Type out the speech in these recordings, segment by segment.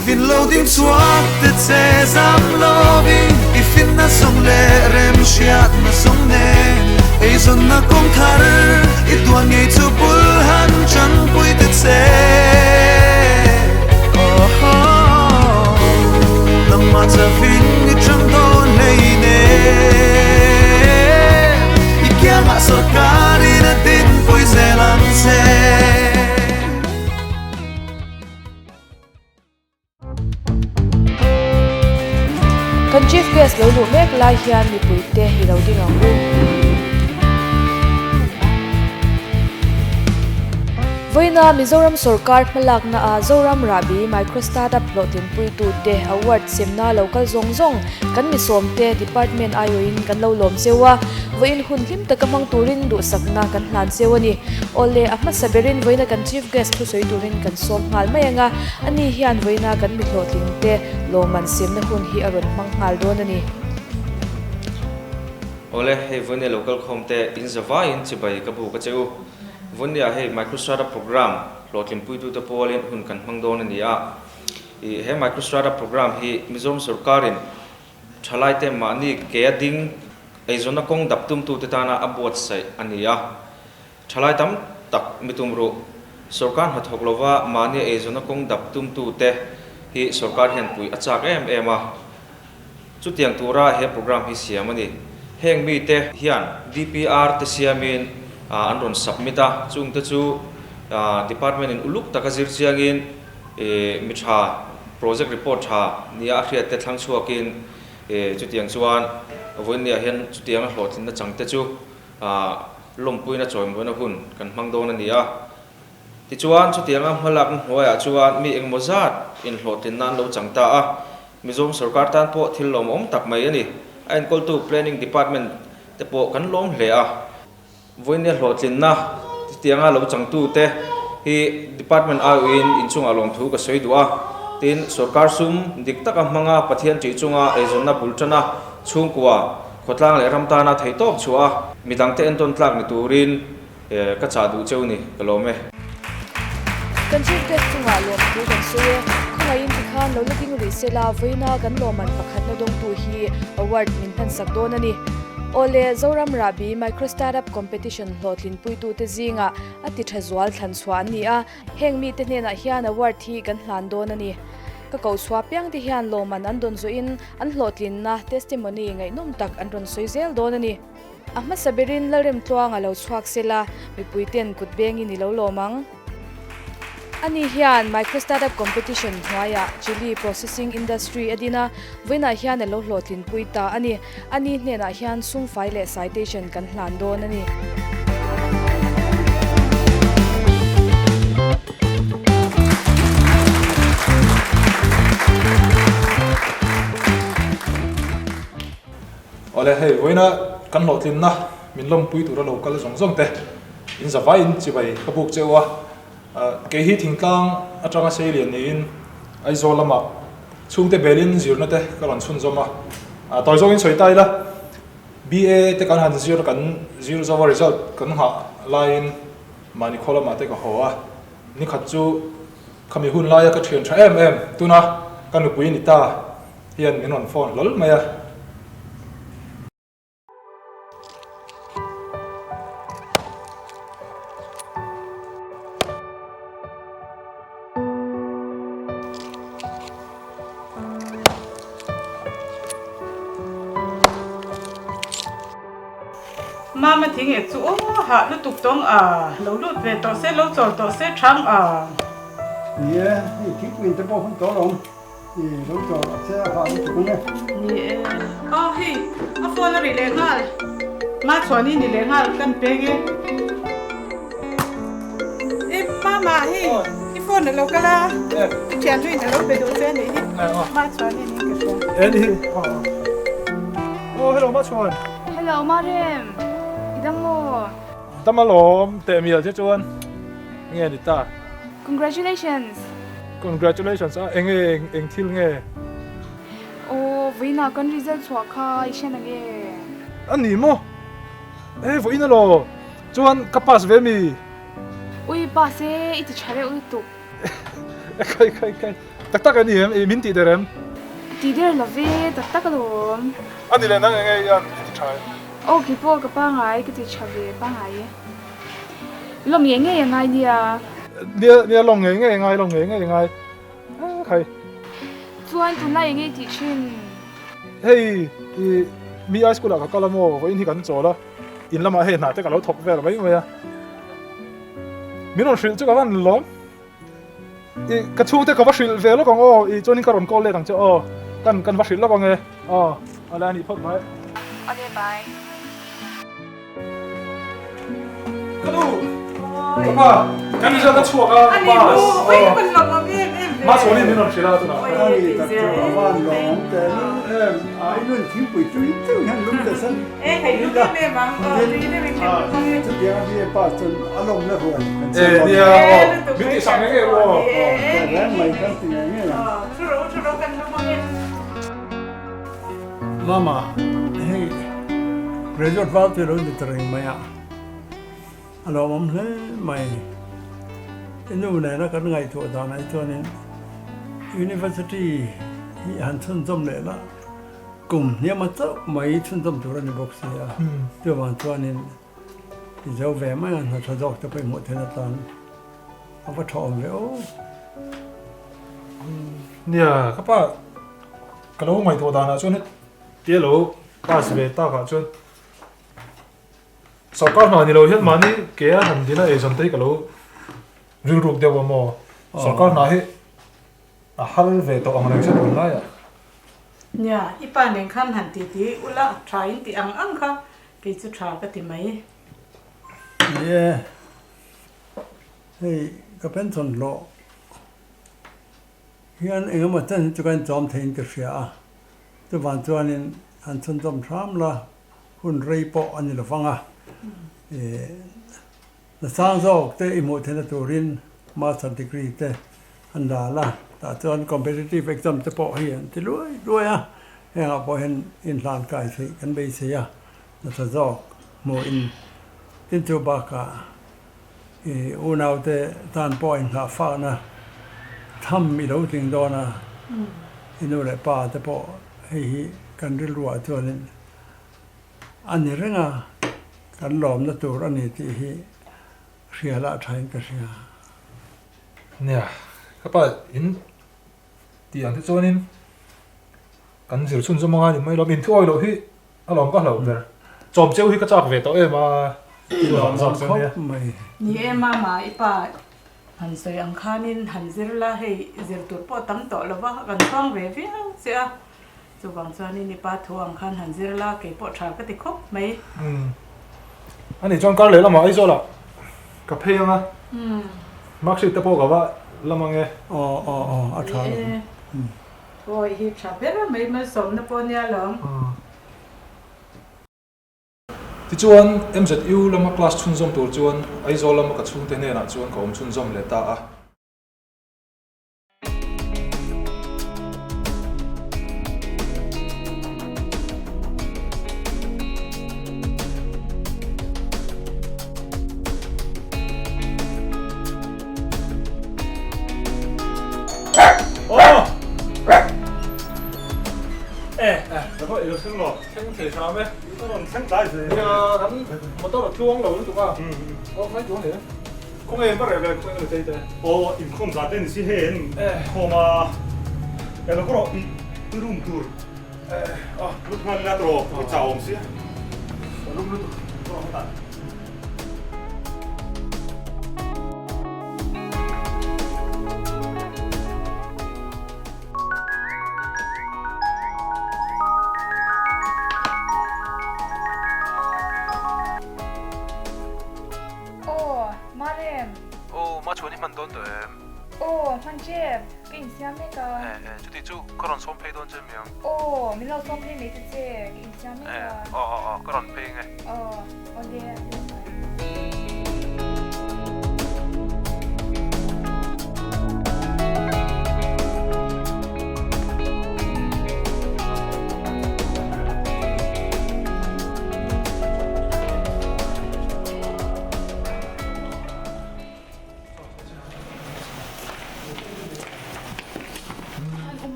Hovin lo ding chhuak te che zam lovin i finna zawng leh rem hriatna zawng nen eizawnna kawng thar i tuan ngei chu bul han chanpui te che. Nangmah chavin i chang dawn hleine i kiangah sorkarin a dinpui zel ang che. Kan Chief Guest lo luh mek lai hian mipuite i lo ding ang u. Vawiina Mizoram sawrkar hmalakna ah Zoram Rahbi Micro Startup hlawhtlinpuitute award semna lo kal zawng zawng kan misawmte department aiawhin kan lo lawm cheu a, vawiin hun hlim taka hmang turin duhsakna kan hlan cheu a ni. Awle, a hmasa berin vawiina kan Chief Guest thusawi turin kan sawm nghal mai ang a, ani hian vawiina kan mi hlawhtlingte lawmman semna hun hi a rawn hmang nghal dawn a ni. Awle, hei vawiina lo kalkhawmte in zavaiin chibai ka buk a che u. Vawinia hei Micro Startup Program hlawhtlinpuitute pawlin hun kan hmang dawn a ni a. Ih he Micro Startup Program hi Mizoram sawrkarin thalaite mahni ke a ding eizawnna kawng dap tumtute tana a buatsaih a ni a. Thalai tam tak mi tum ruh sawrkar hnathawk lova mahni eizawnna kawng dap tumtute hi sawrkar hian puih a chak em em a. Chutiang tura he program hi siam a ni. Heng mite hian DPR te siamin an rawn submit a, chungte chu department in uluk taka zir chiangin mi tha project report tha nia a hriat te thlang chhuakin chutiang chuan vawiinniah hian chutianga hlawhtlinna changte chu lawmpuina chawimawina hun kan hmang dawn a ni a. Tichuan chutianga hmalakna hnuaiah chuan mi engmaw zat inhlawhtlinna an lo chang ta a. Mizoram sorkar tan pawh thil lawmawm tak mai a ni. A enkawltu Planning Department te pawh kan lawm hle a. Vawinia hlawhtlinna chutianga lo changtute hi Department aiawhin inchungah lawmthu ka sawi duh a. Tin, sorkar sum dik taka hmanga Pathian ṭih chunga eizawnna bul ṭana chhungkua, khawtlang leh ram tana theihtawp chhuah a, midangte entawn tlak ni turin Ka chah duh cheu ni, ka lawm e. Kan Chief Guest chungah lawmthu kan sawi e. Khawngaihin tikhan lo la ding rih sela, vawiina kan lawmman pakhatna dawngtu hi award min hmansak dawn a ni. Awle, Zoram Rahbi Micro Startup Competition hlawhtlinpuitute zingah a ti tha zual thlan chhuah an ni a, heng mite hnenah hian award hi kan hlan dawn a ni. Ka koh chhuah piangte hian lawmman an dawn zawhin an hlawhtlinna testimony ngaihnawm tak an rawn sawi zel dawn a ni. A hmasa berin Lalremtluang a lo chhuak sela, mipuiten kut bengin i lo lawm ang. Ani hian Micro Startup Competition hnuaiah Chilli Processing Industry a din a, vawiinah hian a lo hlawhtlinpui ta a ni. Ani hnenah hian sumfai leh citation kan hlan dawn a ni. Awle hei vawiina kan hlawhtlinna min lawmpui tura lo kal zawng zawng te in zavaiin chibai ka buk cheu a, kei hi thingtlang atanga seilian niin Aizawl lamah chhungte belin zirna te ka rawn chhunzawm a, tawi zawngin sawi ta ila BA te kan han zir kan zir zo a result kan nghah laiin mahni khaw lamah te ka haw a, nikhat chu khami hun laia ka thian tha em em tuna ka nupui ni ta. Hian min rawn phone hlawl mai a. Mama thing ek chu aw hah lutuk tawng a, lo lut ve tawh se, lo chawl tawh se thang a. Ni e, hei thingpui te pawh hun tawh lo. Ni e. Aw hei a phone a ri leh nghal. Ma chuan i ni leh nghal kan peng e. E mama hei i phone a lo kal a. I thian luin a lo be duh che a nih hi. Ma chuan i ning ka hria. E ni hi. Aw hello ma chuan. Hello Marem. I dam maw? Dam alawm teh mial che chuan nge ni ta. Congratulations! Congratulations a enge eng thil nge? Aw vawiinah kan result chhuah kha i hriat ang e. A ni maw? E vawiin alaw chuan ka pass ve mi? Ui pass e i ti tha reuh lutuk. Khai khai khai. Tak tak a ni em? I min tih der em? Tih der lo ve, tak tak alawm. A ni leh nang enge i an i ti tha em? Aw kei pawh ka pangai ka ti tha ve pangai e. Lawm ngei ngei a ngai nia. Nia nia lawm ngei ngei a ngai lawm ngei ngei a ngai. Khai. Chuan tunlai enge i tih thin? Hei i mi high school ah ka kal a maw vawiin hi kan chawl a. In lamah hei hna te ka lo thawk vel mai mai a. Min rawn hrilh chu ka van lawm. I ka chhungte ka va hrilh ve lawk ang aw, i chuanin ka rawn call let ang che aw, kan kan va hrilh lawk ang e, aw a la ni phawt mai. Awle bye. Ka nu, ka pa, kan result a chhuak a, pass, aw, Machuanin min rawn hrilh a tunah. A ni tak chu a van lawm teh lul em, a i nun thingpui tui deuh hian lum teh san. Chutiang a BA pass chuan a lawmna ruai kan siam dawn a. Min tih sak ngei ngei ru aw. Reng mai kan ti ngei ngei ang. Mama, hei graduate val te lo ni ta reng mai a, a lawmawm hle mai. I nu nena kan ngaihtuah dan ai chuanin University hi han chhunzawm leh la. Kum hniam a chauh mai chhunzawm tur a ni bawk si a, chuvang chuanin i zo ve mai a, hna tha zawk te pawh i hmuh theihna tan a va tha awm ve aw. Nia, ka pa ka lo ngaihtuah danah chuan hetia lo pass ve takah chuan sorkar hna ni lo hian mahni ke a han dina eizawn te hi ka lo rilruk deuh a maw, sorkar hna hi A hal ve tawh ang reng se tun laiah. Nia, i pa nen khan han ti ti ula tha in ti ang ang kha kei chu tha ka ti mai. Ni e, hei ka pension hlawh hian eng emaw chen hi chu ka inchawm theiin ka hria a, chuvang chuanin han chhunzawm hram la hun rei pawh a ni lovang a, ih Na sang zawk te i hmuh theihna turin Master degree te an la la, tah chuan competitive exam te pawh hi an ti luai luai a, hengah pawh hian inhlan kai theih kan beisei a, nasa zawk hmuhin tin chu bakah i unaute tan pawh a inghah fakna tham i lo tling dawn a, i nu leh pa te pawh hei hi kan rilruah chuanin a ni reng a. Kan lawmna tur a ni tih hi hria lah thain ka hria. Nia, ka pa in tih ang te chuanin kan zir chhun zawm anga ni mai lawm, inthu awi loh hi a lawm ka hlauh ber. Chawm cheu hi ka chak ve tawh em a, i lawm zawk chuan nia. Ni e mama, i pa han sawi ang khanin han zir la, hei zir tur pawh tam tawh lo va, kan chuang ve viau che a. Chuvang chuanin i pa thu ang khan han zir la, kei pawh tha ka ti khawp mai. Umm. A nih chuan kar leh lamah Aizawlah ka phei ang a. Umm. Marksheet te pawh ka va lam ang e. Aw aw aw a tha lo. Umm. Awi hi tha ber mai malsawmna pawh nia lawm. Tichuan, MZU lama class chhunzawm tur chuan Aizawl lama ka chhungte hnenah chuan ka awm chhunzawm leh ta a. Motor a tluang lo lutuk a, aw mai tur a ni. Khawnge va reh ve khawnge ka chei te. Aw inkhawm zah te ni si hei an inkhawm a, e lo rawh i room tur lut nghal ila tawh i chau awm sia. Room lutuk rawh ka tah. Aw, Marem. Aw, Machuan i hman dawn tawh em? Aw, hman tep, ka insiam mek a. Eh, eh, chuti chu ka rawn sawm phei dawn che mi ang? Aw, min lo sawm phei mai ta che, ka insiam mek a. Eh, aw, aw, aw, ka rawn phei nge. Aw, awle, awle bye.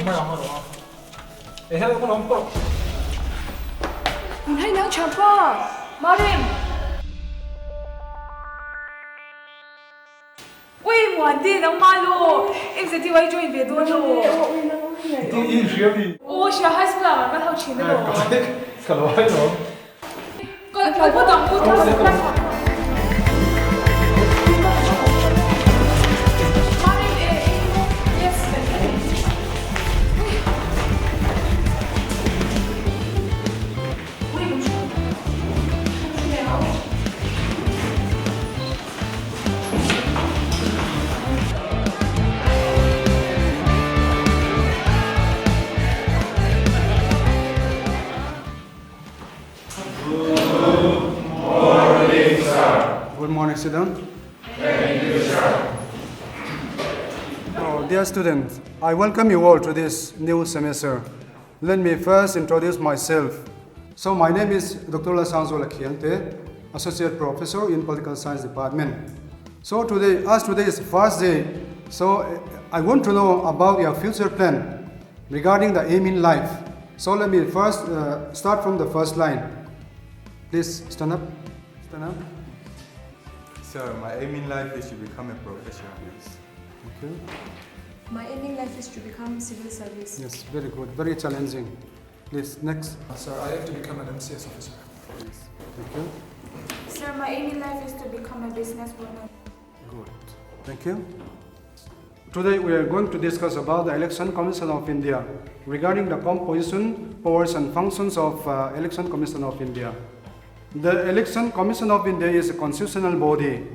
mai ang a rawh a. E helai hmun a awm tawh. Min hai nang tha pa! Marim! Ui Muante nangmah lo! Executive ai join ve dawn lo. I i hria mi? Aw hria high school ah kan kal ho thin emaw. Ka lo hai lo. Kal kal phawt ang u class ah. Marim e eng yes. Ui. Good morning, student. Thank you, sir. Oh, dear students, I welcome you all to this new semester. Let me first introduce myself. So my name is Dr. Lasanzola Khialte, Associate Professor in Political Science Department. So today, as today is first day, so eh, I want to know about your future plan regarding the aim in life. So let me first uh, start from the first line. Please stand up. Stand up. Sir, my aim in life is to become a professor. Yes. Thank you. My aim in life is to become civil service. Yes, very good. Very challenging. Please, next. Sir, I aim to become an MCS officer. Yes. Thank you. Sir, my aim in life is to become a business woman. Good. Thank you. Today we are going to discuss about the Election Commission of India regarding the composition, powers and functions of uh, Election Commission of India. The Election Commission of India is a constitutional body.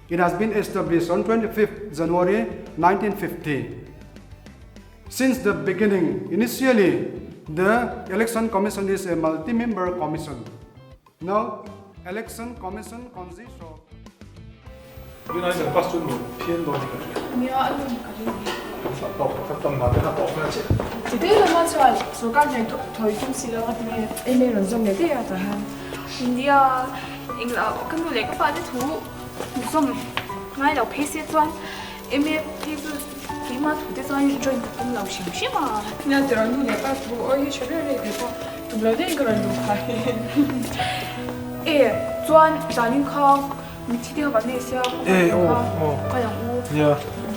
It has been established on 25th January 1950. Since the beginning, initially, the Election Commission is a multi-member commission. Now, Election Commission consists of Tunah hian kan class chu nuam phian dawn in ka hria. Nia, a nuam ka ring. Kan hlah tawk ka tam dan te kha tawk vel chiah. Chutei lama chuan sorkar hnaih thawi tum si lo a ti nge. Email rawn zawm leh daih a tah hian. India englah ka nu leh ka pa te thu zawm ngai lo phei se chuan email phei chu keimah thu te chuan join ka tum lo hrim hrim a. Nia tiraw nu leh pa thu awi hi tha ber rei thei pawh tum lo daih ka rawn luh phah hi. E chuan zanin kha Mithi te kha kan nei sia E aw aw kal ang u Nia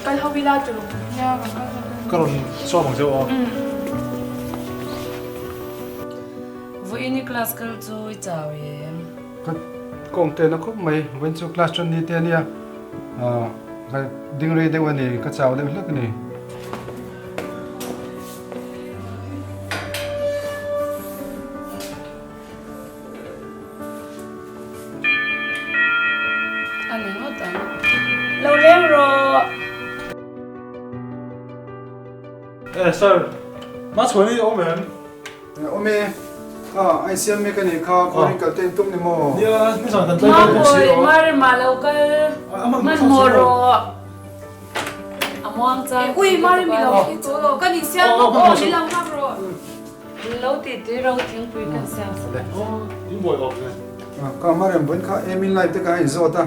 kal ho ila chu nia kan kal ho Ka rawn sawm ang cheu aw. Vawiin i class kal chu i chau em? Ka kawng te na khawp mai vawiin chu class chuan ni te ania ka ding rei deuh ani ka chau deuh hlek ani. A ni ngawt ang. Lo leng rawh. Eh sir, ma chhuan hi awm em? Awm e, kha ai siam mek a nih kha, khaw in kal te in tum ni maw? Nia, nizan kan tlai dawn bawk si aw. Mamawih, Marema lo kal hmanhmawh rawh. A muang chang. Ui, Maremi lo khi chu lo, kan insiam bawk aw, ni lo nghak rawh. Lo ti tui ro thingpui kan siam sak a. In buai awk ve. Ka Mariam vawiin kha aim in life te kha a inzawt a,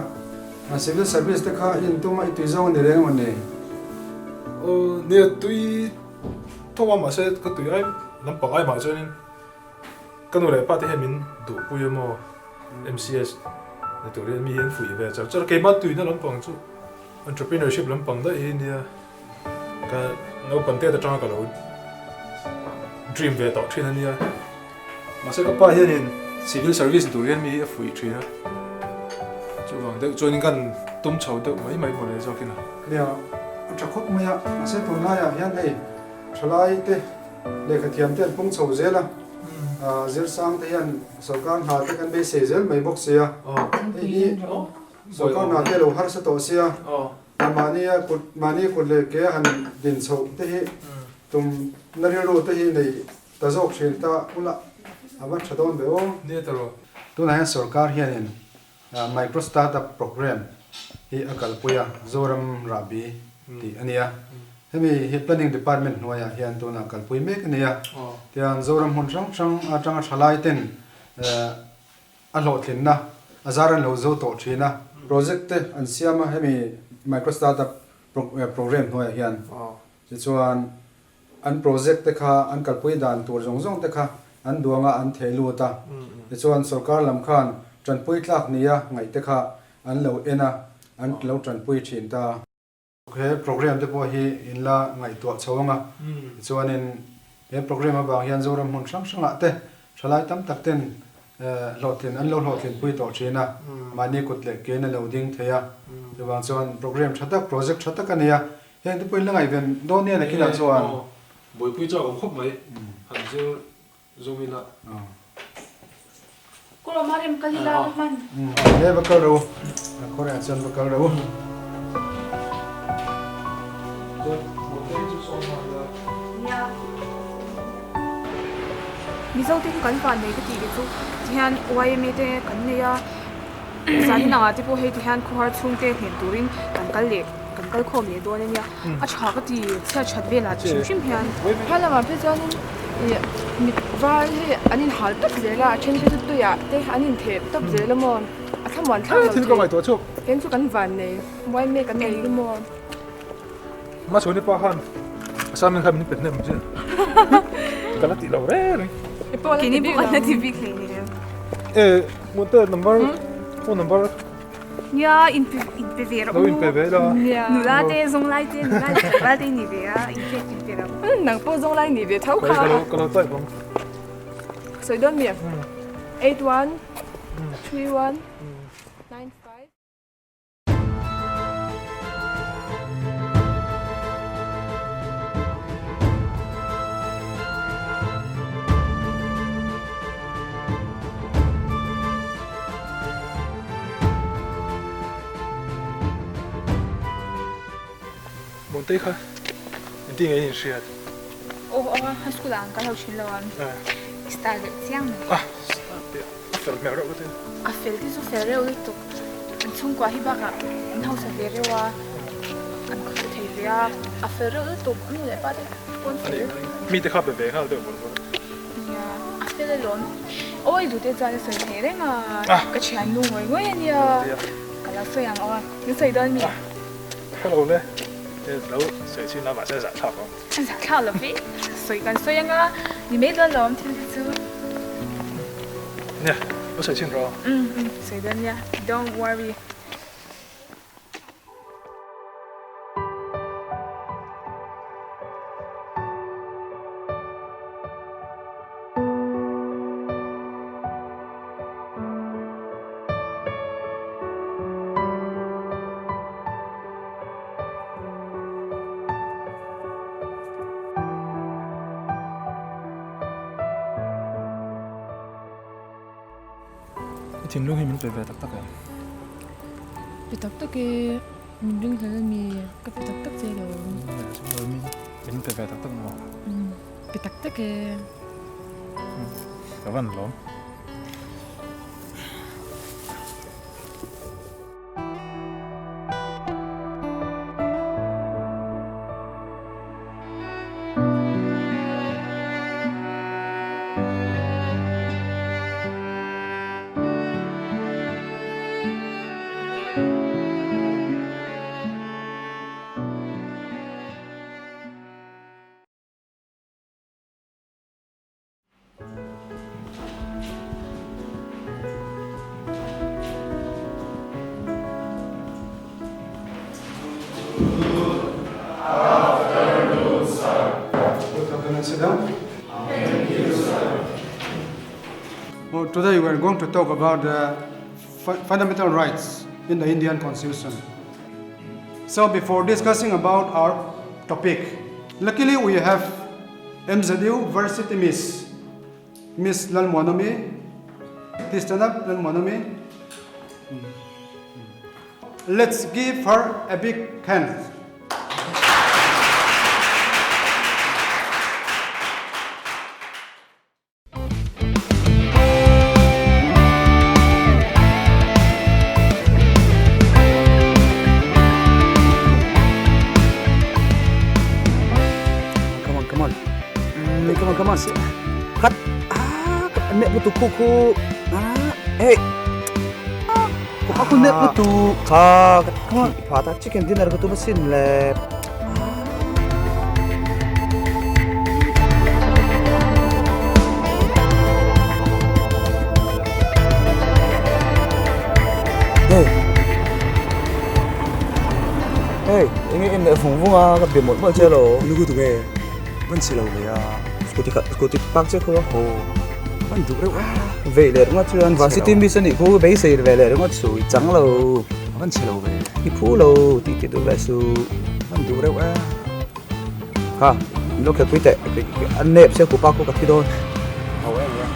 civil service te kha in tum a i tui zawng a ni reng emaw ni? Aw nia tui tho a mahse ka tui ai lampang ai mah chuanin ka nu leh pa te hian min duhpui emaw MCS ni turin mi hi an fuih ve char char a, keimah tuina lampang chu entrepreneurship lampang daih hi nia. Ka naupang te atanga ka lo dream ve tawh thin a nia. Mahse ka pa hianin civil service tur hian mi hi a fuih thin a. Chuvang deuh chuanin kan tum chho deuh mai mai mawle zawkin a. Nia, a tha khawp mai a. Mahse tunlaiah hian hei thalai te lehkha thiam te an pung chho zel a. Zirsang te hian sorkar hna te kan beisei zel mai bawk sia. Hei hi sorkar hna te a lo harsa tawh sia. Mahnia kut mahni kut leh ke a han din chhoh te hi tum na rilru te hi nei ta zawk thin ta ula a va tha dawn ve aw. Nia ta rawh. Tunah hian sorkar hianin Micro Startup Programme hi a kalpui a, Zoram Rahbi tih a ni a. Hemi hi Planning Department hnuaiah hian tunah kalpui mek a ni a. Tiang Zoram hmun hrang hrang atanga thalai ten A hlawhtlinna a zar an lo zo tawh thin a. Project te an siam a, hemi micro startup program hnuaiah hian tichuan an project te kha an kalpui dan tur zawng zawng te kha an duang a an theh lut a. Tichuan sorkar lam khan tanpui tlak nia ngaih te kha an lo en a, an lo tanpui thin ta. He program te pawh hi in la ngaihtuah chho ang a, tichuanin he program avang hian Zoram hmun hrang hrangah te thalai tam tak ten hlawhtlin an lo hlawhtlinpui tawh thin a, mahni kut leh kein a lo ding thei a, chuvang chuan program tha tak, project tha tak a ni a, heng te pawh in la ngaihven dawn nia nakinah chuan. Buaipui chu a awm khawp mai, han zir Zoom ila. Kawr awm a rem kal ila ka hman. He va kal ro. Kawr ah chuan va kal ro. Mizo te hi kan van nei ka tih ve chu tihian yma te kan nei a zanin angah te pawh hei tihian khawhar chhungte hnen turin kan kal leh kan kal khawm leh dawn ania a tha ka ti chhiat that velah hrim hrim hian. Hma lamah phei chuanin ih mit var hi an inhal tawp zel a a then te chu tuiah te an intheh tawp zel a maw a thlamuan thlak lo thei eng chu kan van nei muai mek an nei hi maw. Hmachhawn i pa khan assignment kha min pe hnem che ka la tih lo reng reng. Keini pawh kan la ti bik hlei nen. E Muante number phone number Nia inpe inpe ve rawh u. Lo inpe ve la. Nula te zawnglai te nula leh tlangval te ni ve a inpe inpe rawh. Nang pawh zawnglai ni ve tho kha. Ka lo type ang. Sawi dawn mi? 81 31 95. Muantei kha engtin nge i inhriat? Aw aw high school ah an kal ho thin lo a, i star leh chiang mai. A star teh a fel hmel reuh ka ti. A fel te chu fel reuh lutuk, an chhungkua hi bakah an hausa ve reuh a, an khawsa thei ve a, a fel reuh lutuk, a nu leh pa te pawn fel. Mite kha be ve nghal deuh vawr vawr a. Nia, a fel alawm. Aw i duhte chuan a sawi thei reng a, ka thiannu ngawi ngawi a nia. Ka lo sawi ang aw a, min sawi dawn mi? Hello le, lo sawi chin a mahse zahthlak awm. Zahthlak lo ve, sawi kan sawi ang a, ni mai dawn lo awm thil te chu. Nia, lo sawi chin rawh. Umm, sawi dawn nia, don't worry. I thinlung hi min pe ve tak tak em? Pe tak tak e, min ring hlel a mi, ka pe tak tak che lo. Min pe ve tak tak maw? Pe tak tak e. Ka van lawm. Well, today we are going to talk about the fundamental rights in the Indian Constitution. So before discussing about our topic, luckily we have MZU Varsity Miss, Miss Lalmuanawmi. Please stand up, Lalmuanawmi. Let's give her a big hand. Come on, come on. Mm, come on, come on. Cut. Ah, ne putu khu khu. Ah, hey. Aku ne putu. Kha, come on. Phata chicken dinner ko tu ma sin le. Hey. Hey, enge en leh vung vung a ka be mawlh mawlh che lo. Lugu tu nge? Van si lo ve a. Scooty kha scooty park che khaw a. Aw. Van duh reuh a. Vei leh ringawt chuan varsity miss a nih khu beisei ve leh ringawt su i chang lo. Van si lo ve. I phu lo tih ti duh ve su. Van duh reuh a. Kha, min lo khelpui teh. A nep sia kupa khu ka thi dawn. Ho em nia.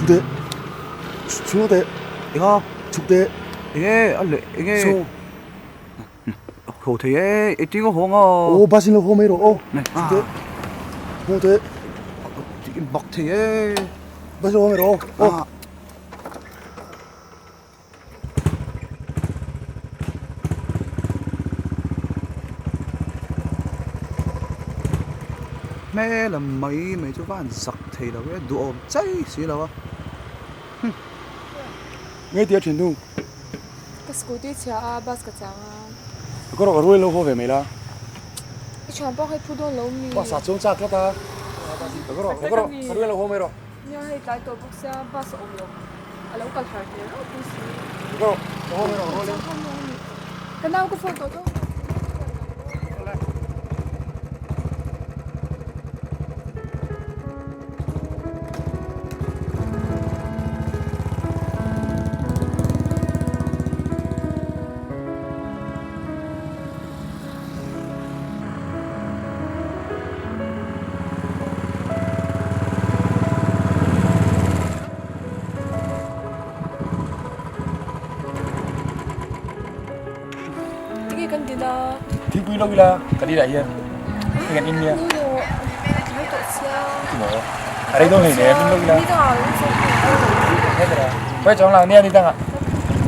Chhuk teh, chhuk teh, enga chhuk teh, enge a leh enge. Saw. Ho thei e, i ting a hawng a. Aw bus in lo haw mai rawh aw. Chhuk teh. Haw teh. I bak thei e. Bus lo haw mai rawh aw. Aw. Hmel a mai mai chu va han zak thei lo e, duhawm chai si lo a. Nge tia thin nu? Ka scooty chhia a, bus ka chang a. Ka rawh ka rual lo haw ve mai la. I thian pawh hei phu dawn lo mi. Bus ah chuan chak tlat a. Ka rawh ka rawh ka rual lo haw mai rawh. Nia hei tlai tawh bawk sia bus a awm lo. A lo kal har hle reuh pui si. Ka rawh ka haw mai rawh rual in. Ka nau ka phone tawh tho. Tinge kan din a? Thingpui lo ila kan inah hian hei kan in nia. A rei dawn hleinem in lo ila. Khawi chuang lang nia ni dangah.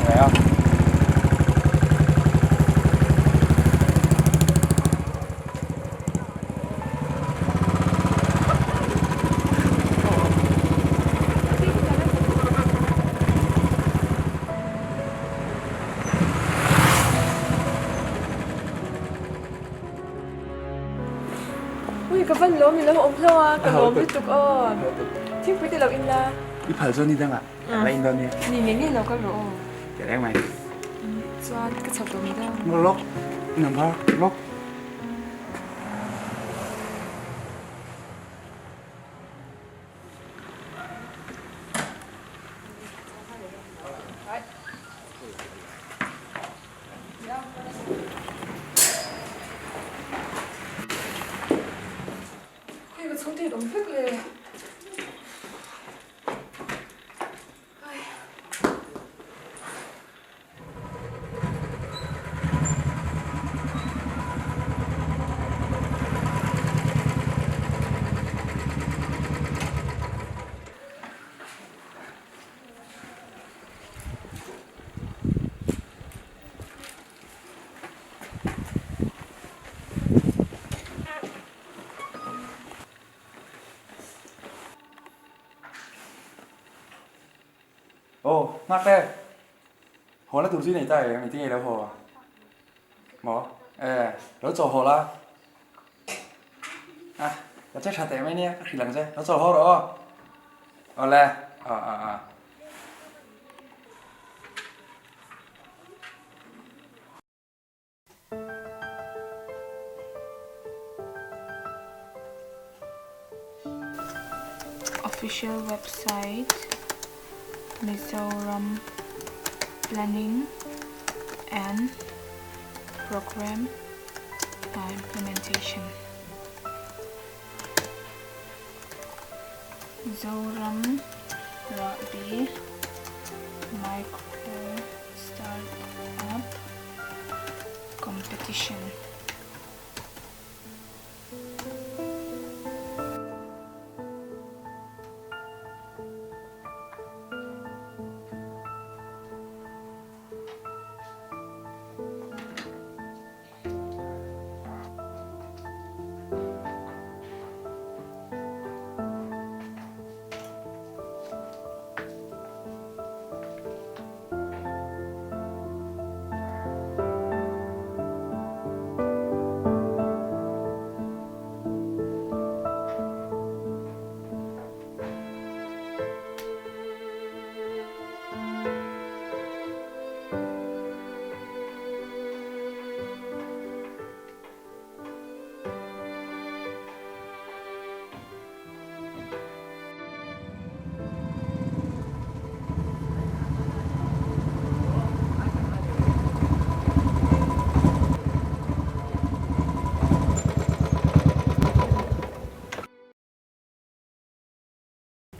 Ngai a. Ui ka van lawm i lo awm hlauh a, ka lawm lutuk aw. Thingpui te lo in la. I phal chuan ni dangah kan la in dawn nia. Ni ngei ngei lo kal rawh aw. Ti reng mai. Chuan ka chho tawh mai dawn. Lawk number lawk. Hei ka chhungte hi awm vek le. Aw, nghak e. Haw la tur chu i nei ta em? Engtin nge i lo haw a? Maw? E, lo chaw haw la. A, ka che tha teh mai nia, ka hrilh ang che. Lo chaw haw rawh aw. Awle, a a a. Official website Mizoram Planning and Programme Implementation Zoram Rahbi Micro Start Up. Competition.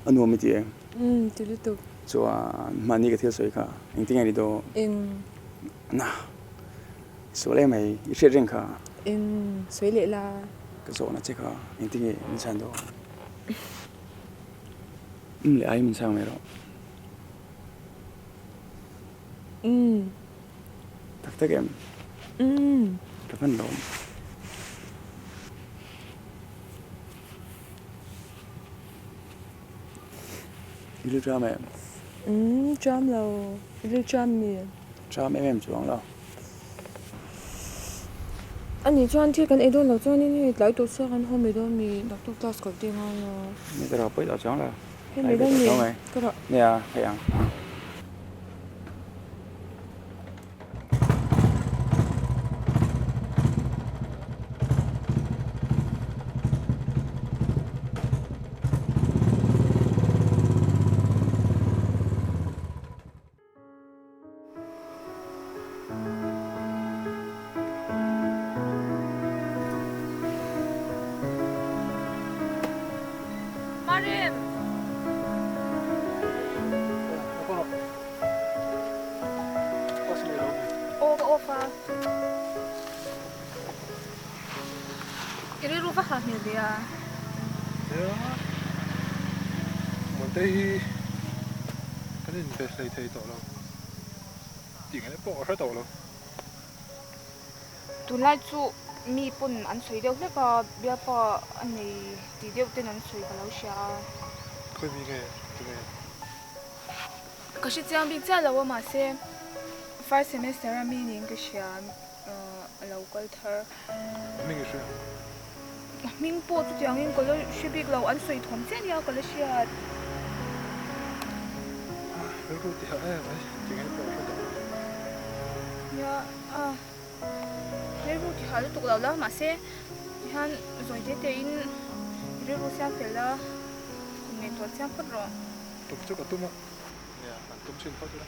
A nuam i ti e? Umm, ti lutuk. Chuan mahni ka thil sawi kha engtin nge ni dawn? Eng. Na, sual em mai, i hriat reng kha. Eng, sawi leh la. Ka zawhna che kha engtin nge min chhan dawn? Umm leh ai min chhang mai rawh. Umm. Tak tak em? Umm. Ka hman lawm. I rilru ṭam em? Umm, ṭam lo. I rilru ṭam mi? Ṭam em em chuang lo. A nih chuan thil kan ei dawn lo chuanin hei tlai tawh sia kan haw mai dawn mi doctor class kal te ngai a. Ni ka rawh pawi tawh chuang lo. Hei mai dawn mi? Ka rawh. Nia, hei ang. Marin! Aw ka off a. I rilru va ha hmel ve a. Nia, Muantei hi kan inbe hlei thei tawh lo tih ngaih pawh ka hre tawh lo. Tunlai chu mi pawn an sawi deuh hlek a, bialpa a nei tih deuh ten an sawi ka lo hria a. Khawi mi nge tunge? Ka hre chiang bik chiah lo a mahse first semester a mi niin ka hria a lo kal thar. A hming i hria? A hming pawh chutiangin ka la hre bik lo, an sawi thawm chiah nia ka la hriat. Rilru ti hah em mai, tinge pawh a hre tawh lo. Nia a, rilru ti hah lutuk lo la mahse tihian zawi te te in rilru siam fel la, ngaihtuah chiang phawt rawh. Tum chu ka tum a, nia an tum chin phawt ila.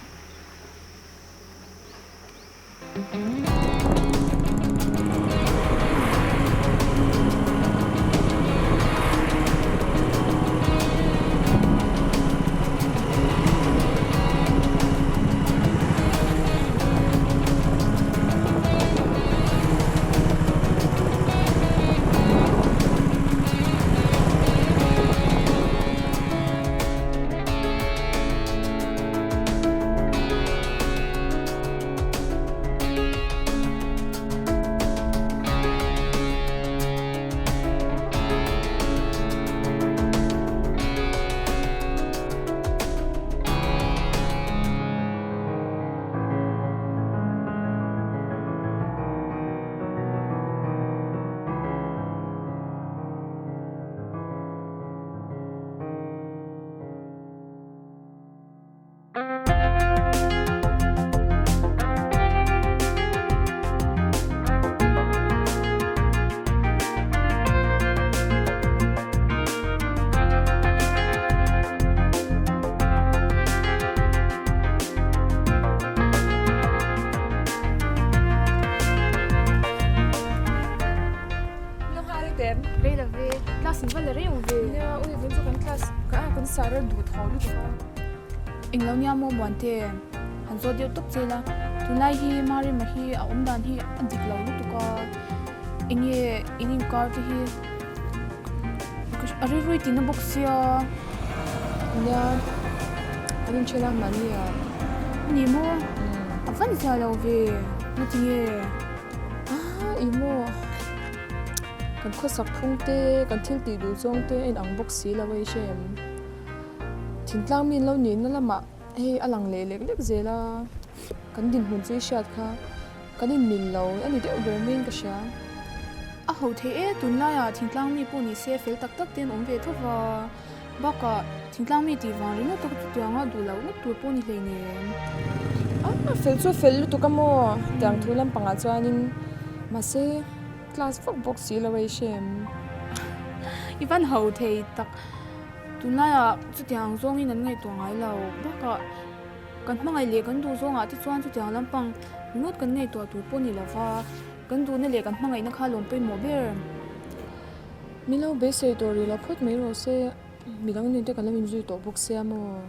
Rei lo ve, class in va la reng ve. Nia, ui vun chu kan class kan sar a duh tho lutuk a. Englo nia maw Muante, han zawt deuh tawp che la. Tunlai hi Marema hi a awm dan hi a dik lo lutuk a, enge in inkar te hi a rilru tina bawk sia. Nia, an inthen a mahni ah. Ni maw? A van zia lo ve, ngati nge? Ah, ih maw? Kan khawsak phung te, kan thil tih duh zawng te a inang bawk si lo a i hre em? Thingtlang mi an lo nihna lamah hei a lang leh lek lek zel a, kan dinhmun chu i hriat kha kan inmil lo a ni deuh ber maiin ka hria. A ho thei e, tunlaiah thingtlang mi pawh ni se fel tak tak te an awm ve tho va, bakah thingtlang mi tih vang ringawt tak chu tianga duh loh ngawt tur pawh ni hleinem. A fel chu a fel lutuk a maw tiang thu lampangah chuanin mahse class vak bawk si lo a i hre em? I van ho thei tak. Tunlaiah chutiang zawngin an ngaihtuah ngai lo. Bakah kan hmangaih leh kan duh zawngah te chuan chutiang lampang ringawt kan ngaihtuah tur pawh ni lova, kan duhna leh kan hmangaihna kha lawm pawimawh ber. Min lo beisei tawh rih lo phawt mai rawh se, midang nen te kan lo inzui tawh bawk sia maw?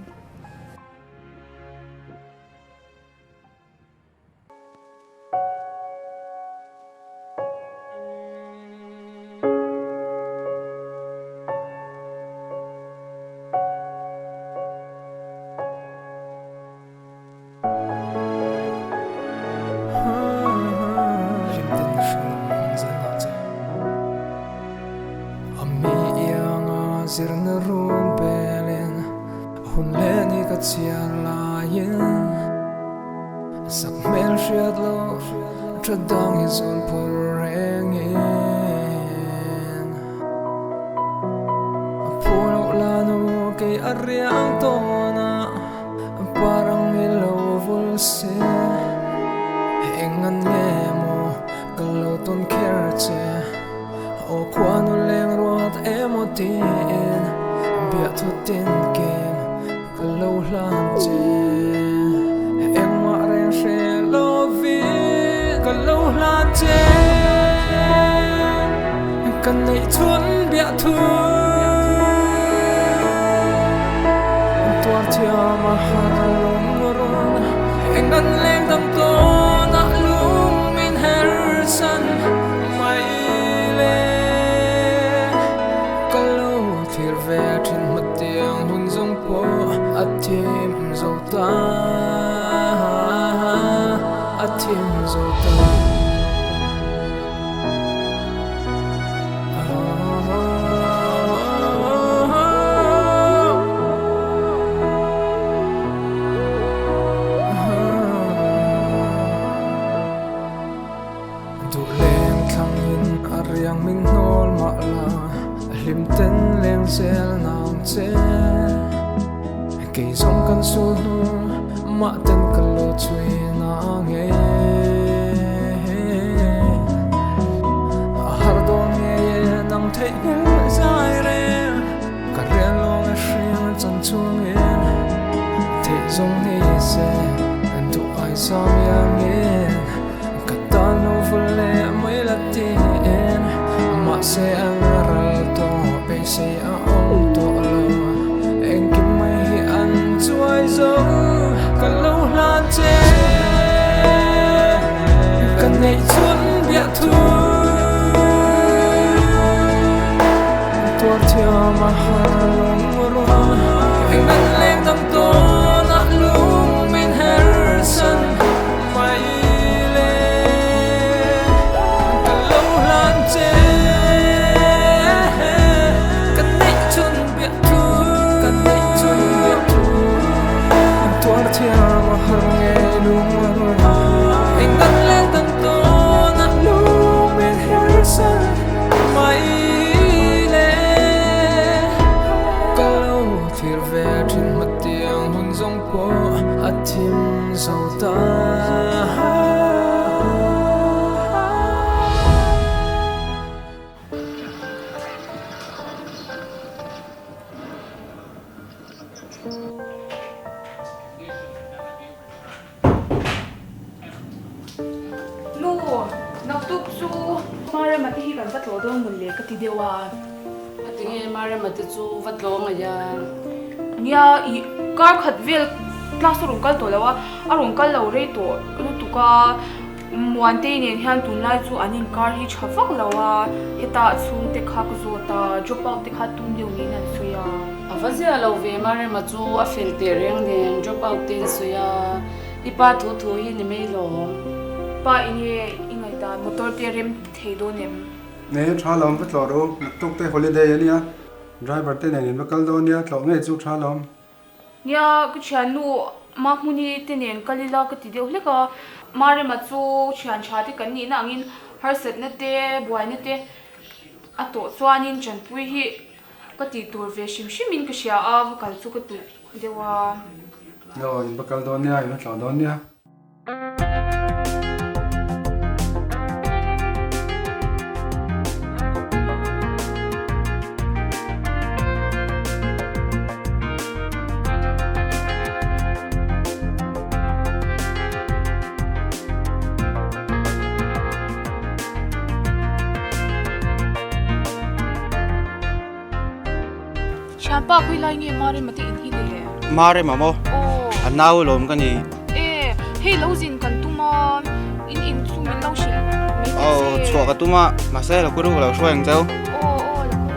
Nu, naktuk chu Marema te hi kan va tlawh dawn mawn le ka ti deuh a. A ti nge Marema te chu va tlawh ngaih a? Nia, ih, kar khat vel Class a rawn kal tawh lo a, a rawn kal lo rei tawh lutuk a, Muantei nen hian tunlai chu an inkar hi tha vak lo a, heta chhungte kha ka zawt a, drop out te kha tum deuh niin an sawi a. A va zia lo ve Marema chu a fel teh reng nen drop out te in sawi a, i pa thu thu hi ni mai lawm. Pa enge i ngaihdan motor te rem thei dawn em? Ne tha lawm va tlawh ru, naktuk te holiday a nia, driver te nen in va kal dawn nia, tlawh ngei chu tha lawm. Nia, ka thiannu Mahmuni te nen kal ila ka ti deuh hlek a, Marema chu thian tha te kan nihna angin harsatna te, buaina te a tawh chuanin Chanpui hi ka tih tur ve hrim hrimin ka hria a, va kal chu ka duh deuh a. Aw, in va kal dawn nia, in va tlawh dawn nia. Thianpa khawi lai nge Marema te in hi le? Marema maw? Aw. A nau lawm ka ni. E, hei lo zin kan tum a, in in chu min lo hrilh mai thei Aw, se. chhuah ka tum a, mahse lo kuru lo hruai ang cheu. Aw, aw, lo kuru.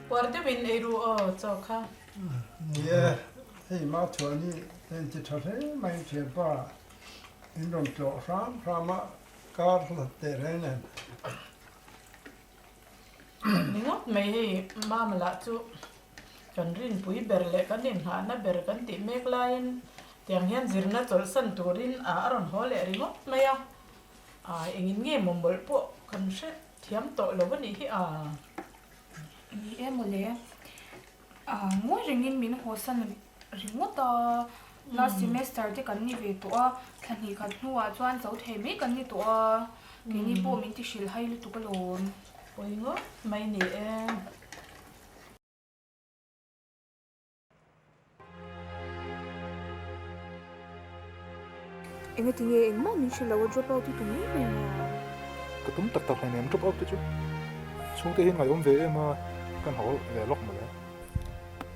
Puar deuhin ei ru aw chaw kha. Ni e, hei mah chuan hi heng chi tha hle mai thianpa in rawn tlawh hram hram a kar hlat teh reng nen. Ni ngawt mai hei Mama lah chu kan rinpui ber leh kan inghahna ber kan tih mek laiin tiang hian zirna chawlhsan turin a rawn haw leh ringawt mai a, engin nge maw mawlh pawh kan hre thiam tawh lo a nih hi a. Ni e mawle, ngawi rengin min hawsan ringawt a, last semester te kan ni ve tawh a, thla hnih khat hnuah chuan zo thei mai kan ni tawh a, keini pawh min ti hrilh hai lutuk alawm. Pawi ngawt mai ni e. Engati nge engmah min hre lo a drop out hi tum reng reng a? Ka tum tak tak hleinem drop out te chu chhungte hian ngaihawm ve em a, kan haw ve lawk mawle.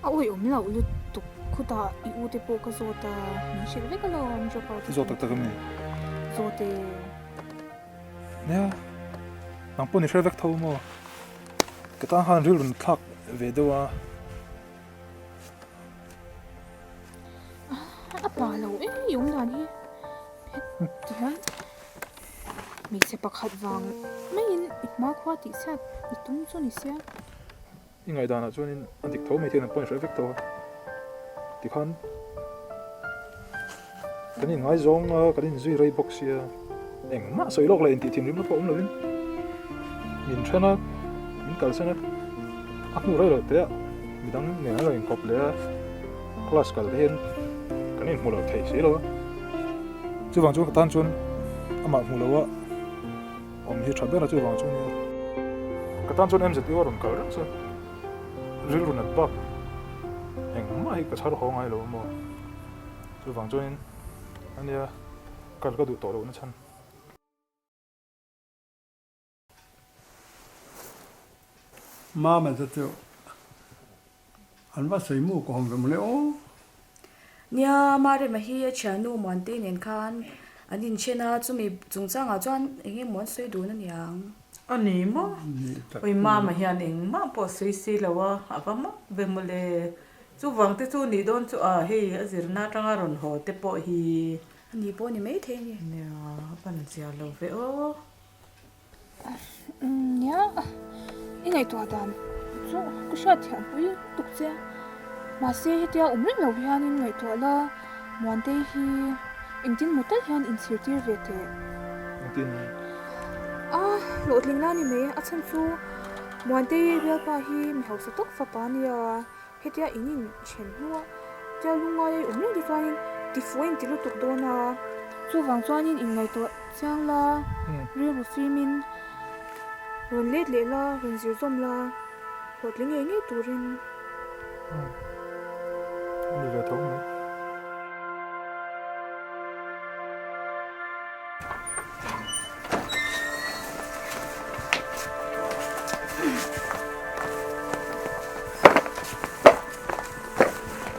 A awihawm loh lutuk khutah i u te pawh ka zawt a, min hrilh vek alawm drop out hi Zawt tak tak a mi? Zawt e. Nia, nang pawh ni hre vek tho maw? Ka tan khan rilru thlak ve deuh a. A pa lo em i awm dan hi tihian hmeichhe pakhat vang maiin i hmakhua tih chhiat i tum chu ni sia. I ngaihdanah chuanin a dik tho mai thian an pawh in hre vek tho a tikhan kan inngaizawng a kan inzui rei bawk sia engmah sawi lawk leh intih thinrimna pawh awm lovin min then a min kalsan a a hnu rei lo teh a midang nen an lo inkawp leh a class kal te hian kan inhmu lo thei si lo a chuvang chuan ka tan chuan amah hmu lo a awm hi tha ber a chuvang chu nia ka tan chuan MZU a rawn kal reng chuan rilru nat bak engmah hi ka chhar haw ngai lo a maw. Chuvang chuanin ania kal ka duh tawh lohna chhan. Mama te chu an va sawi mu ka awm ve mawle aw. Nia, Marema hi a thiannu Muantei nen khan an inthen a, chumi chungchangah chuan eng emaw an sawi dun a niang. A ni maw? Oi Mama hian engmah pawh sawi si lo a, a va mak ve mawle. Chuvang te chu nih dawn chu a, hei a zirna atanga rawn haw te pawh hi. A ni pawh a ni maithei a ni. Nia, a pan zia lo ve aw. Nia, i ngaihtuah dan chu ka hriat thiam pui tuk che a. Mahse hetia awm reng lo hianin ngaihtuah la, Muantei hi engtin maw tal hian inchhirtir ve teh. Engtin? A hlawhtling la ni mai, a chhan chu Muantei bialpa hi mi hausa tawk fapa a nia. Hetia in in then hnua tia lungngai a awm reng te chuanin tifuh a inti lutuk dawn a. Chuvang chuanin inngaihtuah chiang la, rilru fimin rawn let leh la, rawn zir zawm la, hlawhtling ngei ngei turin. A ni ve tho mai.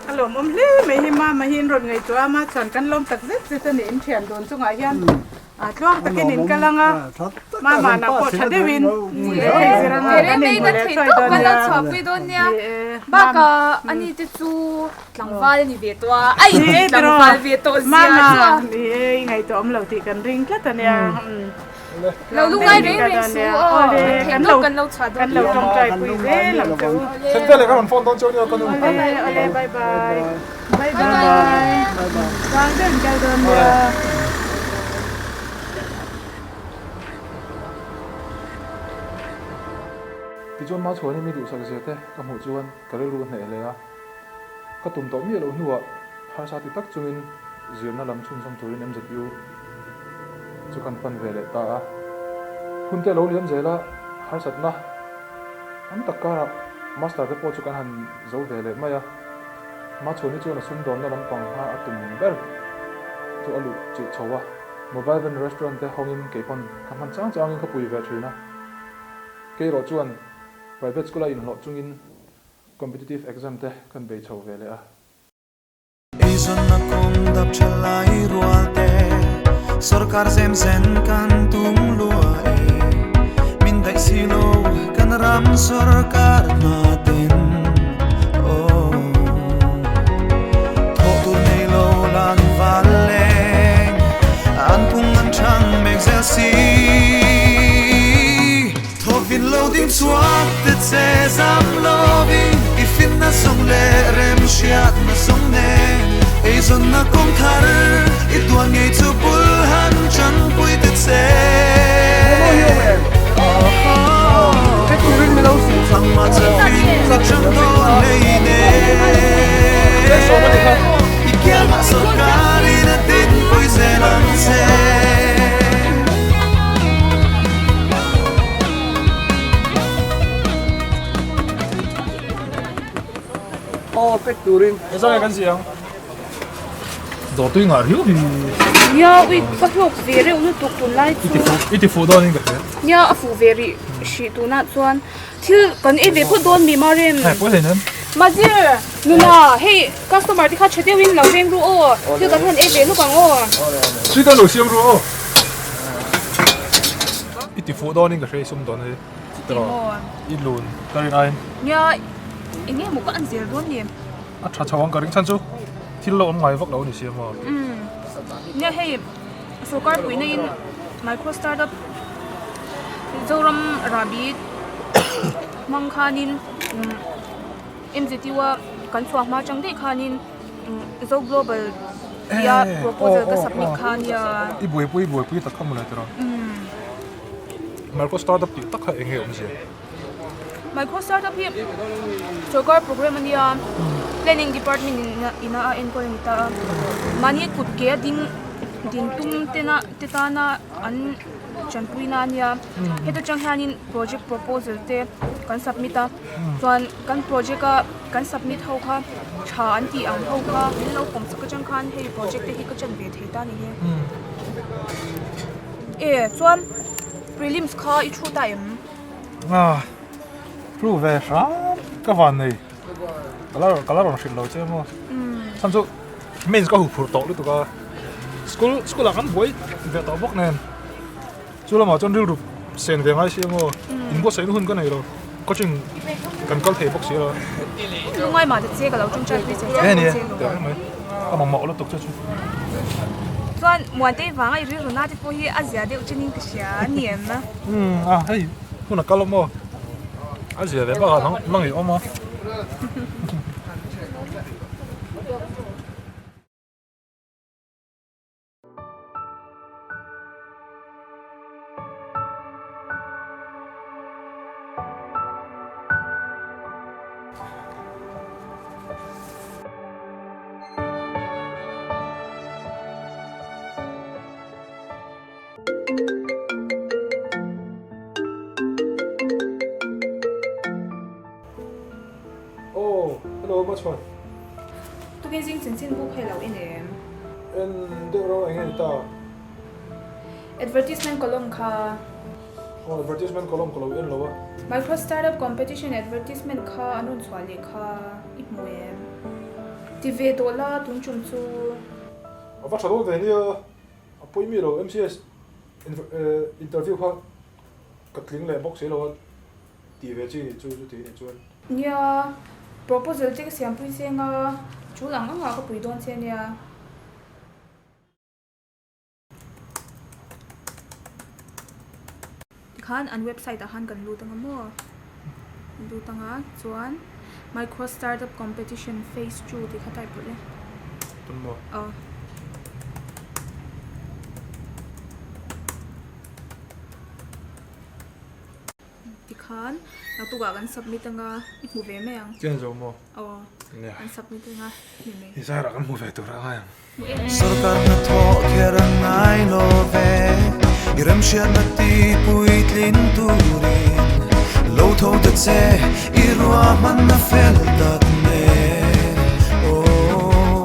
A lawmawm hle mai hi mama hi in rawn ngaihtuah a ma chuan kan lawm tak zet zet a ni in thian dawn chungah hian a tluang takin in kal ang a mama nang pawh tha deuhin lehkha i zir ang a kan inhmu leh thuai dawn nia. Chhuahpui dawn nia bakah ani te chu Tlangval a ni ve tawh a, a inti tlangval ve tawh zia Mama, chu a. ni e, i ngaihtuah awm lo tih kan ring tlat a nia. Lo lungngai reng reng su aw, kan theih tawp kan lo chhuah dawn. Kan lo tawngtai pui zel ang che u. Then veleh ka rawn phone dawn chu ania ka nu. Awle, awle, bye bye. Bye bye. Tluang deuh in kal dawn nia. Tichuan Machhuani mi duhsak zia te ka hmuh chuan ka rilru a hneh hle a. Ka tum tawh miah loh hnuah harsa ti tak chungin zirna lam chhunzawm turin MZU chu kan pan ve leh ta a. Hun te a lo liam zel a, harsatna tam tak karah Master te pawh chu kan han zo ve leh mai a. Machhuani chuan a sumdawnna lampang hma a tum ber chu a luh chilh chho a. Mobile van restaurant te hawngin keipawn ka hman chang changin ka pui ve thin a. Keirawh chuan private school a inhlawh chungin Competitive exam te kan bei chho ve leh a. Eizawnna kawng dap tha lai rual te, sorkar zem zen kan tum lua e. Min daih si lo kan ram sorkar hna ten, oh. Thawh tur nei lo lan val leng, an pung an chang mek zel si. Thawvin lo ding chhuak te che zam lovin i finna zawng leh rem hriatna zawng nen eizawnna kawng thar i tuan ngei chu bul han chanpui te che. Nangmah chawin i chang dawn hlei nen i kiangah sawrkarin a dinpui zel ang che. Aw pek turin. Hezai kan si ang. Dawr tui ngah riau hi. Nia ui ka hlawk ve reuh lutuk tunlai chu. I ti fuh dawn in ka hria. Nia a fuh ve rih hrih tunah chuan thil kan ei ve phawt dawn mi Marem. Hei pawi hlei nem. Mazir nuna hei customer te kha tha deuhin lo veng ru aw thil kan han ei ve luk ang aw. Tui ka lo siam ru aw. I ti fuh dawnin ka hre i sum dawn hi. Chuti maw? I lun ka rin aiin. Nia, eng nge maw ka an zel dawn ni? A tha chho ang ka ring chhan chu thil lo awm ngai vak lo a ni sia maw? Umm. Nia hei sorkar puihna in micro startup Zoram Rahbi hmang khanin MZU a kan chhuah hma chang daih khanin Zo Global tia proposal ka submit kha nia. I buaipui buaipui tak kha mawle tiraw? Micro startup tih tak kha eng nge awmzia? Micro startup hi sorkar program a nia, planning department in a enkawl a ni ta a. Mahni kut ke a ding din tum tena te tana an tanpui na a nia. Heta tang hianin project proposal te kan submit a. Chuan kan project a kan submit ho kha tha an tih ang ho kha min lo pawm chak atang khan hei project te hi ka chan ve thei ta ni hi. E chuan prelims kha i thu ta em? Ah thu ve hram ka van nei ka la ka la rawn hrilh lo che maw chhan chu mains ka huphurh tawh lutuk a school school ah kan buai ve tawh bawk nen. Chu lamah chuan rilru sen ve ngai sia maw? Inbuatsaihna hun ka nei lo. Coaching kan kal thei bawk si lo. Lungai mah ta che ka lo tawngtai pui che che. Ni e, teh reng mai. Ka mamawh lutuk che chu. Chuan Muantei vanga i rilru na te pawh hi a zia deuh chenin ka hria a ni em? Umm a hei hun a kal awm aw. A zia ve bakah nang nang i awm a. Oh, hello Machhuan. Tukin zing chanchin buk hei lo en em? En deuh ro eng nge ni ta? Advertisement column kha. Oh, advertisement column ka lo en lo a. Micro startup competition advertisement kha an rawn chhuah leh kha i hmu em? Ti ve tawh la tun tum chu. A va tha dawn ve nia, a pawi mi lo MCS interview kha ka tling leh bawk si lo a, ti ve chi chu chu ti nih chuan. Nia, proposal te ka siampui cheng a, tul ang ang ah ka pui dawn che nia. Tikhan an website ah khan kan lut anga maw? Kan lut anga chuan micro startup competition phase 2 tih kha type rawh le. Tun maw? Aw. Tikhan naktukah kan submit anga i hmu ve mai ang. Chian zo maw? Aw. Kan submit anga hmu mai. I zarah kan hmu ve tur a ngai ang. Sorkar hnathawh kher a ngai lo ve, i remhriatna ti puitlin turin lo tho ta che, i ruahmanna fel tak nen. Aw,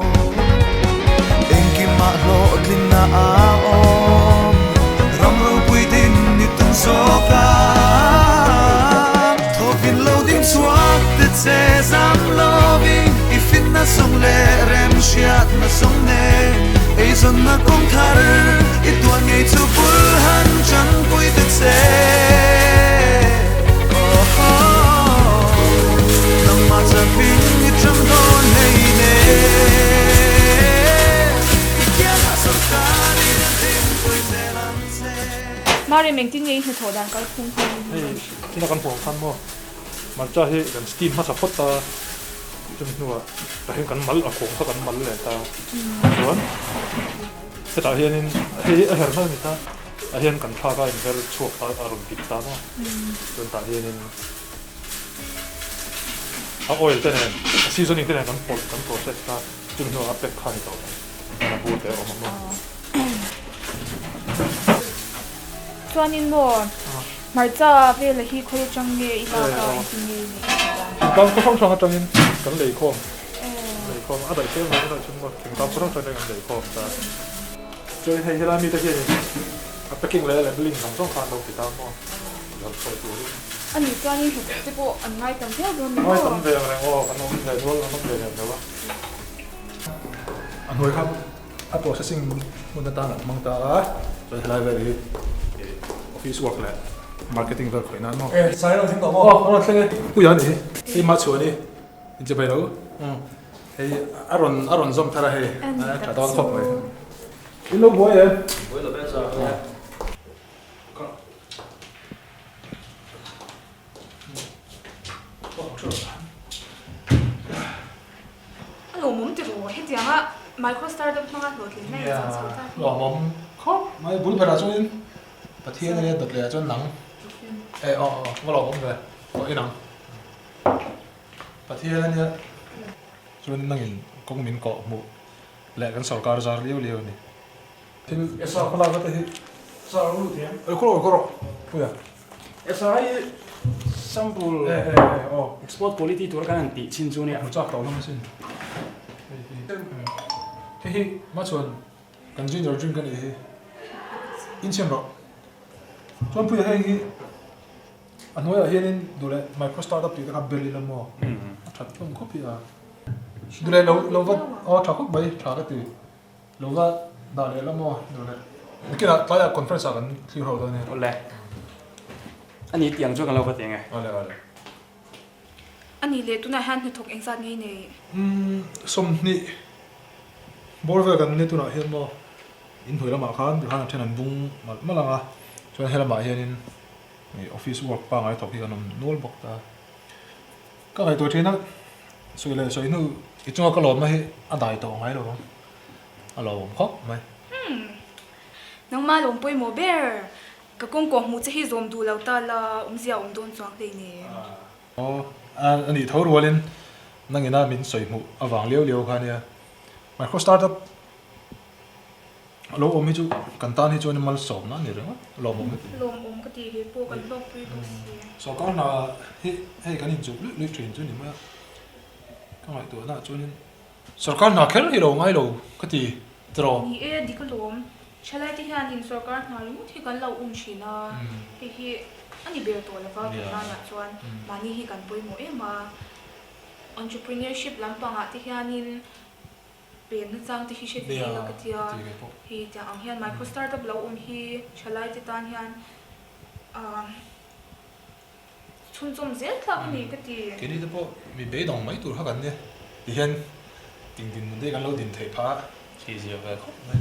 engkimah hlawhtlinna a awm, ram ropui din ni tum zawk a. Thawkin lo ding chhuak te che zam lovin i fitna sawng leh remhriatna sawng nen eizawnna kawng thar i tuan ngei chu bul han changpui te che. Nangmah chapin i chang dawn hei ne i kiangah sawrkarin an hlimpui zel ang che. Mari mengtin nge i hnathawh dan kal phung hi? Hei tuna kan hmuh ang khan maw Hmarcha hi kan steam hmasa phawt a, chumi hnuah tah hian kan mal a kawng kha kan mal leh ta chuan hetah hianin hei hi a her hman a ni ta tah hian kan thlak a inher chhuak ta a rawn bit ta maw chuan tah hianin a oil te nen a seasoning te nen kan pawlh kan process ta chumi hnuah a pack kha a ni tawh mai a bur te a awm a maw. Chuanin maw hmarcha vela hi khawi atang nge i lak a engtin nge i neih dan? Thingtlang khaw hrang hrang atangin kan lei khawm lei khawm a daih tlem lo a daih chhung maw thingtlang khaw hrang hrang atangin kan lei khawm ta chuanin hei helai mite hianin a packing leh a labelling zawng zawng kha an lo ti ta maw zawrh chhuah turin. A nih chuanin hnathawk te pawh an ngai tam viau dawn ni maw? Ngai tam ve ang reng aw kan awm ve nual an awm ve lem lo a. A hnuai kha A processing hmun atan an hmang ta a, chuan helai vel hi office work leh marketing vel khawih nan maw? E, sai rawn thleng tawh maw? Aw, a rawn thleng e, puia a nih hi, hei mah chhuah a ni, inche bai lo, hei a rawn a rawn zawm thar a hei, a tha dawn khawp mai. In lo buai em? Buai lo ve sa. A lawmawm ti rawh, hetianga micro startup hmanga hlawhtlin na in chang chho ta hi. Lawmawm khawp mai, bul berah chuanin Pathian ania dawt leh ah chuan nang e aw aw va lawmawm ve aw inang Pathian ania chuan nangin kawng min kawh hmuh leh kan sorkar zar liau liau a ni. Thil khawlak te hi Oi khaw rawh puia. SI sample export quality tur kan han tih chin chu nia. Hmu chak tawh hlawm asin. Hei hi hma chuan kan ginger drink a nih hi. Inchhiam rawh. Chuan puia heng hi a hnuaiah hianin duh leh micro startup tih te kha bel ila maw? A that hlawm khawp hi a. Duh leh lo lo va aw tha khawp mai tha ka ti. Lo va dah leh la maw duh leh. Nakinah tlaiah conference ah kan thlir ho dawn e. Awle. A ni tiang chu kan lo va ti ang e. Awle awle. A nih leh tunah hian hnathawk engzat ngei nei? Umm 20 bawr vel kan ni tunah hian maw. In hnuai lamah khan tikhan a then an bung malh malh ang a, chuan helamah hianin office work pangngai thawk hi kan awm nual bawk ta. Ka ngaihtuah thin a, sawi leh sawi hnu i chunga ka lawmna hi a dai tawh ngai lo ang, a lawmawm khawp mai. Umm, nangmah lawm pawimawh ber, ka kawngkaw hmuh che hi zawm duh lo ta la, awmzia awm dawn chuang hleinem. Aw, a nih tho rualin nangina min sawi hmuh avang liau liau kha nia, micro startup A lo awm hi chu kan tan hi chuan malsawmna a ni ringawt, lawmawm ka ti. Lawmawm ka ti ve pawh kan hlawkpui bawk si. Sorkar hna hi hei kan inchuh luih luih thin chu ni mai a, ka ngaihtuahna ah chuanin sorkar hna kher hi lo ngai lo ka ti tiraw. Ni e, dik alawm. Thalai te hianin sorkar hna ringawt hi kan lo um thin a, hei hi a ni ber tawh lova tunlaiah chuan mahni hi kan pawimawh em a, entrepreneurship lampangah te hianin Pen nachang te hi hre ve ila ka tia, hei tiang ang hian micro startup lo awm hi thalai te tan hian chhunchawm zel tlak a ni ka ti. Keini te pawh mi beidawng mai tur kha kan nia ti hian ting din nun te kan lo din theih phah a khi zia ve khawp mai.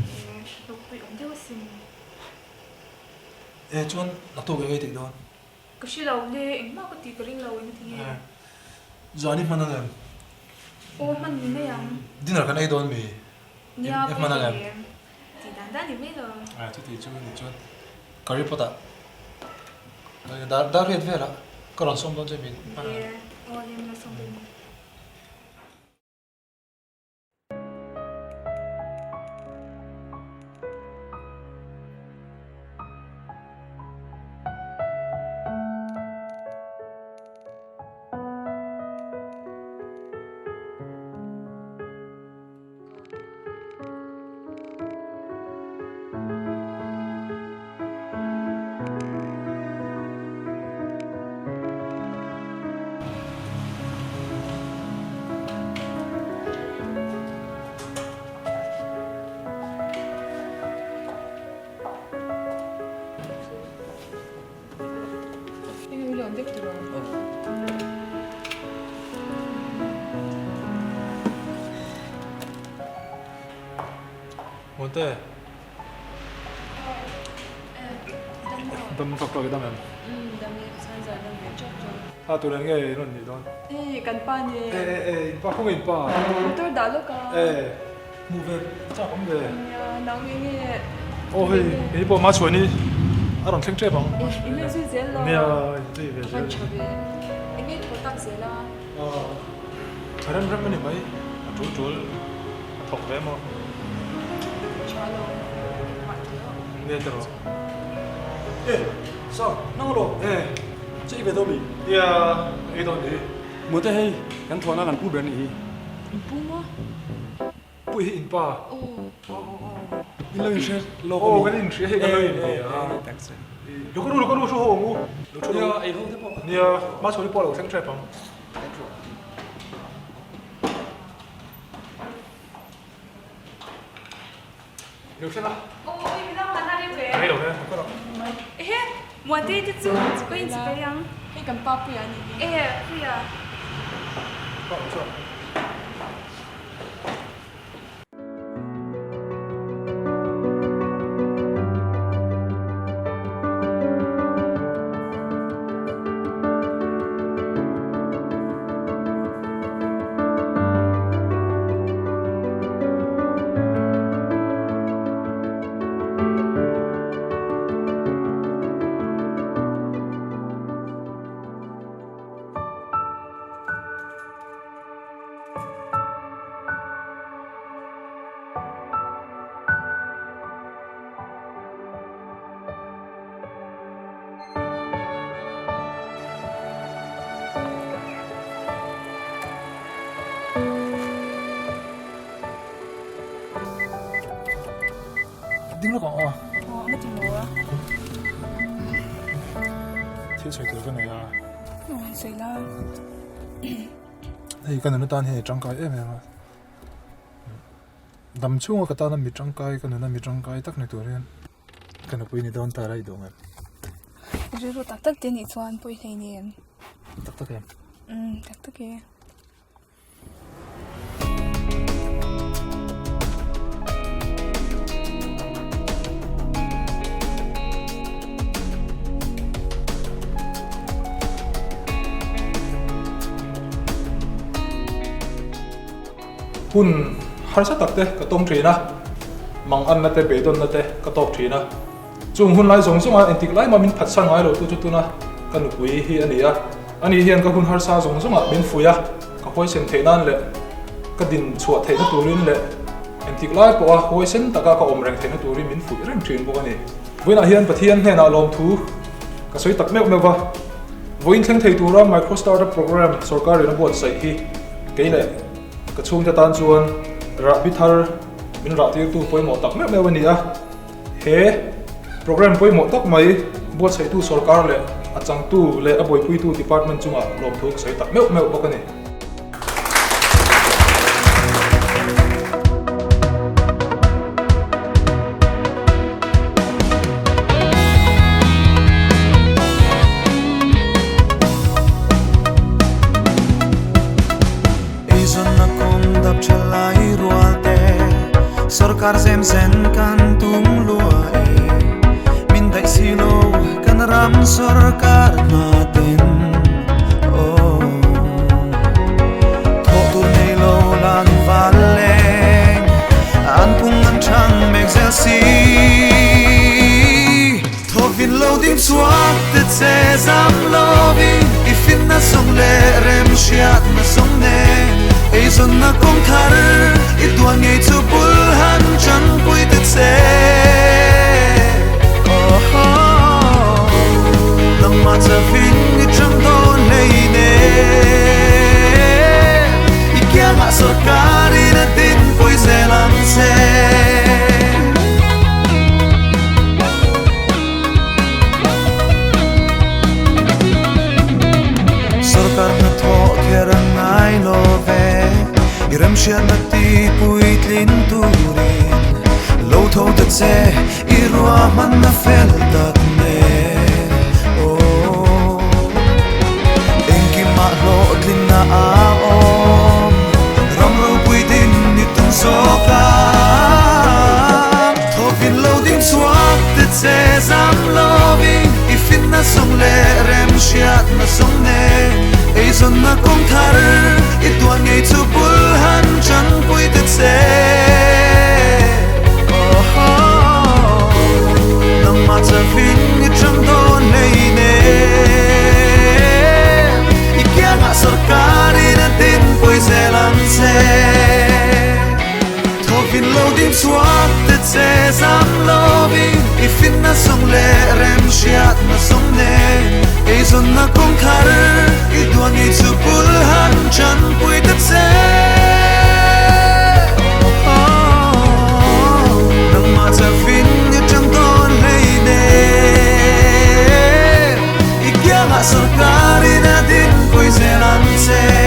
Hlawkpui awm deuh asin. E chuan naktuk eng ei tih dawn? Ka hre lo le, engmah ka tih ka ring lo eng tinge? Zan i hman ang em? Aw hman ni mai ang. Dinner kan ei dawn mi? Nia I hman ang em? Tih dan dan ni mai lo. A chuti chu ni chuan curry pot ah dar dar riat vel ah ka rawn sawm dawn che mi hman ang em? Aw lem la sawm dawn ni. Muante. Dam tawk tawk i dam em? Umm dam e, chuan zan dam ve tawk tawk. A tur eng nge i rawn nih dawn? Hei kan pa nen. E e e in pa khawnge in pa? Motor dah lawk a. E hmuh ve chak awm ve. Nia nang eng nge? Aw hei kei pawh ma chhuah ni a rawn thleng tep ang. E in la zui zel lo. Nia in zui ve zel. A van tha ve. Eng nge thaw tak zel a? Aw rem rem a ni mai a tul tul a thawk ve maw? Tha lo engmah ti lo. Nia ti rawh. E sir nang rawh. E che i ve dawn mi? Nia ei dawn ni. Mute hei kan thawhna kan pu ber nih hi. In pu maw? Pu hi in pa. Aw aw aw. In lo inhre lawk a mi? Aw kan inhria hei kan lo inhria a. Lo ka ru lo ka ru thu ho ang u. Lo thu nia ei ho te pawh. Nia Machhawni pawh a lo thleng tep ang. Lo thleng a. Aw oi mi dang han a rem ve. Rei lo ve ka rawh. Ehe Muante te chu ka inchi phei ang. Hei kan pa Puia a nih hi. Ehe Puia. Pa chuan. Ding lawk ang aw. Aw, nga ti maw a? Thil sawi tur ka nei a. Aw, sawi la. Hei ka nuna tan hian i tangkai em em a. Dam chhunga ka tana mi tangkai ka nuna mi tangkai tak ni tur hian ka nupui ni dawn ta la i duh ngem. Rilru tak tak te nih chuan pawi hlei nen. Tak tak em? Umm tak tak e. Hun harsa tak te ka tawng thin a, manganna te beidawnna te ka tawk thin a. Chung hun lai zawng zawnga engtik lai mah min phatsan ngai lo tu chu tuna ka nupui hi a ni a. Ani hian ka hun harsa zawng zawngah min fuih a, ka huaisen theih nan leh ka din chhuah theihna turin leh engtik lai pawha huaisen taka ka awm reng theihna turin min fuih reng thin bawk a ni. Vawiinah hian Pathian hnenah lawmthu ka sawi tak meuh meuh va, vawiin thleng thei tura Micro Startup Programme sorkarin a buatsaih hi kei leh ka chhungte tan chuan rahbi thar min rahtirtu pawimawh tak meuh meuh a ni a. He programme pawimawh tak mai buatsaihtu sorkar leh a changtu leh a buaipuitu department chungah lawmthu ka sawi tak meuh meuh bawk a ni. Eizawnna kawng dap tha lai rual te Sorkar zem zen kan tum lua e Min daih si lo kan ram sorkar hna ten Oh Thawh tur nei lo lan val leng An pung an thang mek zel si Thawvin lo ding chhuak te che zam lovin i finna zawng leh rem hriatna zawng nen eizawnna kawng thar i tuan ngei chu bul han chanpui te che Nangmah chavin i chang dawn hleine i kiangah sorkarin a dinpui zel ang che. Sorkar hnathawh kher a ngai lo ve, i remhriatna ti puitlin turin lo tho ta che, i ruahmanna fel tak nen. Aw, engkimah hlawhtlinna a awm, ram ropui din ni tum zawk ang. Thawkin lo ding chhuak te che zam lovin i fitna zawng leh rem hriatna zawng nen eizawnna kawng thar i tuan ngei chu bul han chanpui te che Nangmah chavin i chang dawn hleine i kiangah sorkarin a dinpui zel ang che. Thawkin lo ding chhuak te che zam lovin i finna zawng leh rem hriatna zawng nen eizawnna kawng thar i duan ngei chu bul han chanpui ta che. Nangmah chavin i chang dawn hleine i kiangah sorkarin a dinpui zel ang che.